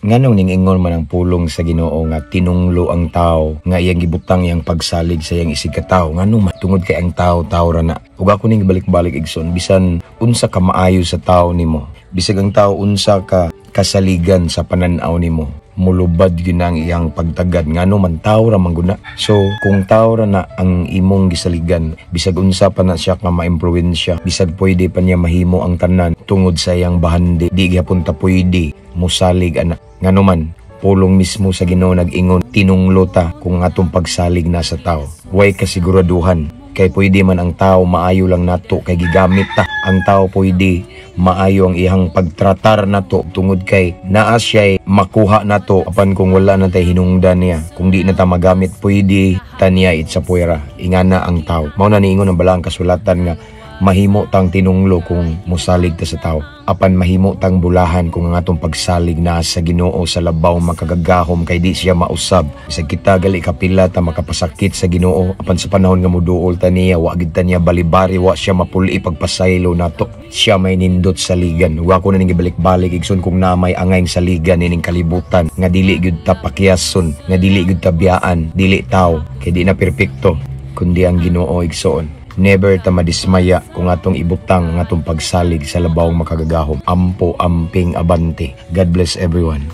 Nganong ning-ingon man ang pulong sa Ginoo nga tinunglo ang tao nga iyang gibutang iyang pagsalig sa iyang isig ka tao? Ngano man? Tungod kay ang tao, tao ra na. Ug ako ning balik-balik, igsoon, bisan unsa ka maayo sa tao nimo, bisag ang tao unsa ka kasaligan sa pananaw nimo, mulubad gyud na ang iyang pagtagad. Ngano man? Tao ra man guna. So kung tao ra na ang imong gisaligan, bisag unsa pa na siya nga maimpluwensya, bisag pwede pa niya mahimo ang tanan tungod sa iyang bahandi, di gihapon ta pwede musalig ana. Ngano man? Pulong mismo sa Ginoo nag-ingon, tinunglo ta kung atong pagsalig na sa tao. Way kasiguraduhan kay pwede man ang tao maayo lang nato kay gigamit ta. Ang tao, pwede maayo ang iyang pagtratar nato tungod kay naa siya'y makuha nato, apan kung wala na tay hinungdan niya, kung di na ta magamit, pwede ta niya itsapuwera. Ingana ang tao. Mao na niingon ang balaang kasulatan nga mahimo tang tinunglo kung musalig ta sa tao, apan mahimo tang bulahan kung ang atong pagsalig na sa Ginoo, sa labaw makagagahom, kay di siya mausab. Bisag kita gali kapila ta makapasakit sa Ginoo, apan sa panahon nga muduol ta niya, wa gid ta niya balibari, wa siya mapuli pagpasaylo nato. Siya may nindot saligan. Wa ko na ning gibalik-balik, igsoon, kung na may angayng saligan ining kalibutan nga dili gyud ta pakiyason, nga dili gyud ta biyaan, dili tao kay di na perpekto, kundi ang Ginoo, igsoon. Never ta madismaya kung atong ibutang ang atong pagsalig sa labawng makagagahom. Ampo, amping, abante. God bless everyone.